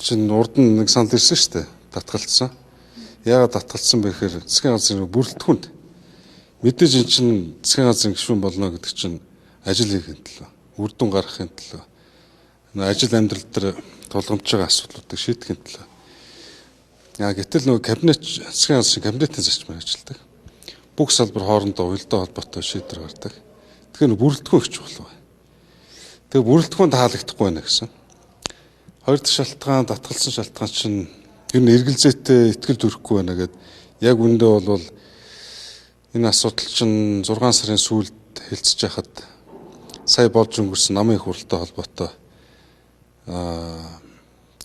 Чинь урд нь нэг санал ирсэн шүү дээ. Татгалцсан. Яагаад татгалцсан бэ гэхээр засгийн газрын бүрэлдэхүүнд мэдээж эн чинь засгийн газрын гишүүн болно гэдэг чинь ажил хийхин төлөө, үр дүн гаргахын төлөө, ажил амьдрал дээр тулгамдж байгаа асуудлуудыг шийдэхин төлөө. Яа гэтэл нөгөө кабинет, засгийн газрын кабинетийн зарчмаар ажилладаг. Бүх салбар хоорондоо уялдаа холбоотой шийдвэр гаргадаг. Тэгэхээр бүрэлдэхүүн их чухал байна. Тэгээ бүрэлдэхүүн таалагдахгүй байна гэсэн. Хоёр дахь шалтгаан, татгалсан шалтгаан чинь ер нь эргэлзээтэй итгэл төрөхгүй байна гэд. Яг үндэ бол энэ асуудал чинь 6 сарын сүүлд хэлцэж яхад сая болж өнгөрсөн намын их хурлтай холбоотой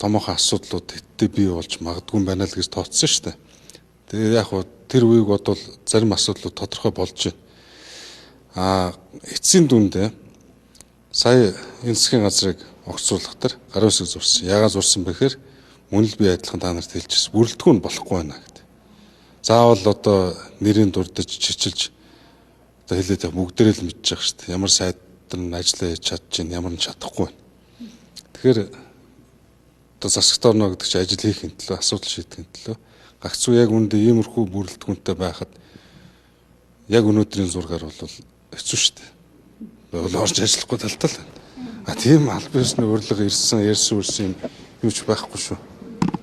томоохон асуудлууд хэдтэй бий болж магадгүй юм байна л гэж тооцсон шүү дээ. Тэгээ яг хуу тэр үеийг бодвол зарим асуудлууд тодорхой болж байна. Эцсийн дүндээ сая энэ засгийн газрыг огцруулах тэр гарын үсэг зурсан. Яагаад зурсан бэ гэхээр мөн л би адилхан та нарт хэлчихсэн. Бүрэлдэхүүн болохгүй байна гэдэг. Заавал одоо нэрийн дурдж чичилж одоо хэлээд яг бүгдээрээ л мэдчих шүү дээ. Ямар сайд нь ажиллаа хийж чадчихээн, ямар нь чадахгүй байна. Тэгэхээр одоо засагт орно гэдэг чинь ажил хийхин төлөө, асуудал шийдэхин төлөө гагцуу яг үндэ иймэрхүү бүрэлдэхүүнтэй байхад яг өнөөдрийн зургаар бол хэцүү шүү дээ. Бол орж ажиллахгүй талтай л байна. А тийм аль биесны урилга ирсэн, ярьсан үрсэн юм юу ч байхгүй шүү.